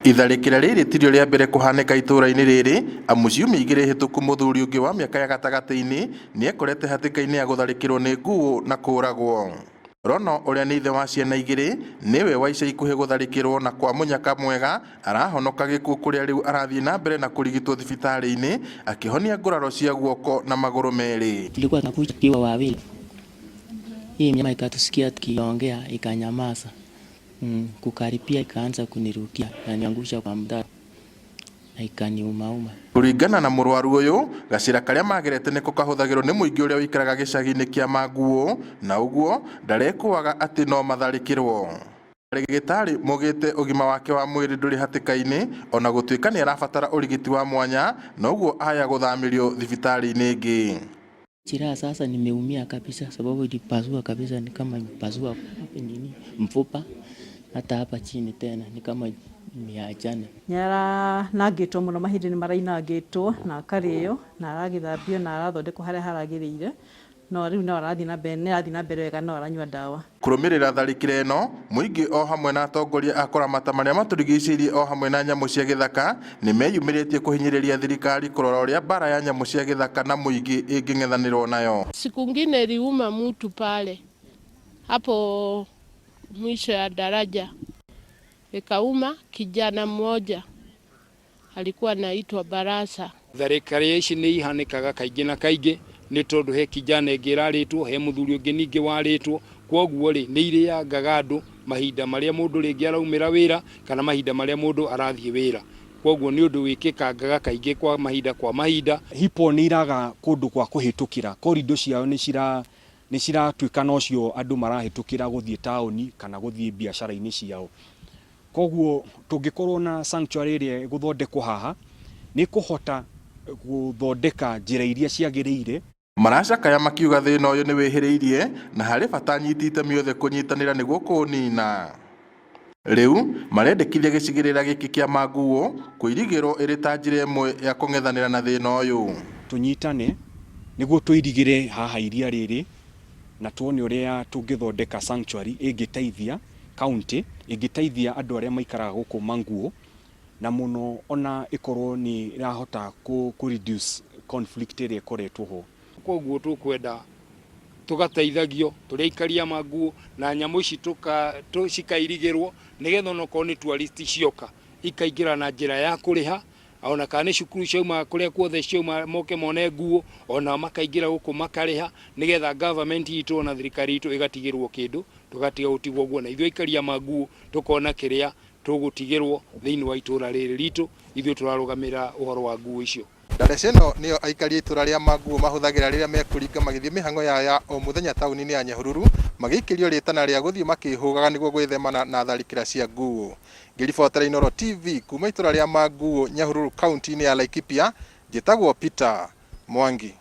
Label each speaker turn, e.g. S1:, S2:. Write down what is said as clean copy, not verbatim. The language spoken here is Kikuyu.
S1: Itharĩkĩra rĩrĩ tirĩo rĩa mbere kũhanĩka itũra-inĩ rĩrĩ amu ciumia igĩrĩ hĩtũku mũthuri ũngĩ wa mĩaka ya gatagatĩ-inĩ nĩekorete hatĩka-inĩ ya gũtharĩkĩrwo nĩ nguũ na kũragwo. Rono ũrĩa nĩ ithe wa ciana igĩrĩ nĩwe wa ica ikuhĩ gũtharĩkĩrwo na kwa mũnyaka mwega arahonoka gĩkuũ kũrĩa rĩu arathiĩ na mbere na kũrigitwo thibitarĩ-inĩ akĩhonia nguraro cia guoko na magũrũ merĩ.
S2: Tulikuwa tunakuja tukiwa wawili, hii mnyama ikatusikia tukiongea ikanyamaza. Kukaribia ikaanza kunirukia na niangusha kwa mtaro na ikaniumauma.
S1: Kũringana na mũrwaru ũyũ gacĩra karĩa magerete nĩko kahũthagĩrwo nĩ mũingĩ ũrĩa ũikaraga gĩcagi-inĩ kĩa Manguũ na ũguo ndarekũaga atĩ no matharĩkĩrwo. Arigitari maugĩte ũgima wake wa mwĩrĩ ndũrĩ hatĩka-inĩ ona gũtuĩka nĩ arabatara ũrigiti wa mwanya noguo aya gũthamĩrio thibitarĩ-inĩ ĩngĩ.
S2: Jeraha sasa nimeumia kabisa, sababu ilipasua kabisa, ni kama imepasua nini mfupa, hata hapa chini tena ni kama imeachana.
S3: Nĩ aranangĩtwo mũno, mahĩndĩ nĩ marainangĩtwo na akarĩo na aragĩthambio na arathondekwo harĩa haragĩrĩire, no rĩu no arathiĩ na mbere, nĩ arathiĩ na mbere wega, no aranyua ndawa.
S1: Kũrũmĩrĩra tharĩkĩra ĩno mũingĩ o hamwe na atongoria a kũramata marĩa matũrigicĩirie o hamwe na nyamũ cia gĩthaka nĩ meyumĩrĩtie kũhinyĩrĩria thirikari kũrora ũrĩa mbara ya nyamũ cia gĩthaka na mũingĩ ĩngĩng'ethanĩrwo nayo.
S4: Siku ngine iliuma mtu pale hapo mwisho ya daraja, ikauma kijana mmoja alikuwa anaitwa Barasa.
S5: Tharĩkĩra ici nĩ ihanĩkaga kaingĩ na kaingĩ nĩ tondũ he kijana ĩngĩ ĩrarĩtwo, he mũthuri ũngĩ ningĩ warĩtwo, kwoguo rĩ nĩ irĩangaga andũ mahinda marĩa mũndũ rĩngĩ araumĩra wĩra kana mahinda marĩa mũndũ arathiĩ wĩra, kwoguo nĩ ũndũ wĩkĩkangaga kaingĩ kwa mahinda kwa mahinda.
S6: Hippo nĩ iraga kũndũ kwa kũhĩtũkĩra, corridor ciao nĩ ciratuĩka nocio andũ marahĩtũkĩra gũthiĩ taũni kana gũthiĩ biacara-inĩ ciao. Koguo tũngĩkorwo na sanctuary ĩrĩa ĩgũthondekwo haha nĩ ĩkũhota gũthondeka njĩra iria ciagĩrĩire.
S1: Maracakaya makiuga thĩna ũyũ nĩ wĩhĩrĩirie na harĩ bata anyiti itemi othe kũnyitanĩra nĩguo kũũnina. Rĩu marendekithia gĩcigĩrĩra gĩkĩ kĩa Manguũ kũirigĩrwo ĩrĩ ta njĩra ĩmwe ya kũng'ethanĩra na thĩna ũyũ.
S6: Tũnyitane nĩguo tũirigĩre haha iria rĩrĩ na tuone ũrĩa tũngĩthondeka sanctuary ĩngĩteithia county, ĩngĩteithia andũ arĩa maikaraga gũkũ Manguũ na mũno ona ĩkorwo nĩ ĩrahota kũ reduce conflict ĩrĩa ĩkoretwo ho.
S5: Koguo tũkwenda tũgateithagio tũrĩ aikari a Manguũ na nyamũ ici cikairigĩrwo nĩgetha onokorwo nĩ tourist cioka ikaingĩra na njĩra ya kũrĩha, ona kana nĩ cukuru ciauma kũrĩa kuothe ciauma moke mone nguo, ona makaingĩra gũkũ makarĩha nĩgetha government itũ ona thirikari itũ ĩgatigĩrwo kĩndũ, tũgatiga gũtigwo ũguo na ithuĩ aikari a Manguũ tũkona kĩrĩa tũgũtigĩrwo thĩinĩ wa itũra rĩrĩ ritũ, ithuĩ tũrarũgamĩrĩra ũhoro wa nguo icio.
S1: Ndaraca ĩno nĩyo aikari a itũra rĩa Manguũ mahũthagĩra rĩrĩa mekũringa magĩthiĩ mĩhang'o yao ya o mũthenya taũni-inĩ ya Nyahururu magĩikĩrio rĩtana rĩa gũthiĩ makĩhũgaga nĩguo gwĩthemana na tharĩkĩra cia nguũ. Ngĩribotera Inooro TV kuma itũra rĩa Manguũ, Nyahururu, kaunti-inĩ ya Laikipia, njĩtagwo Peter Mwangi.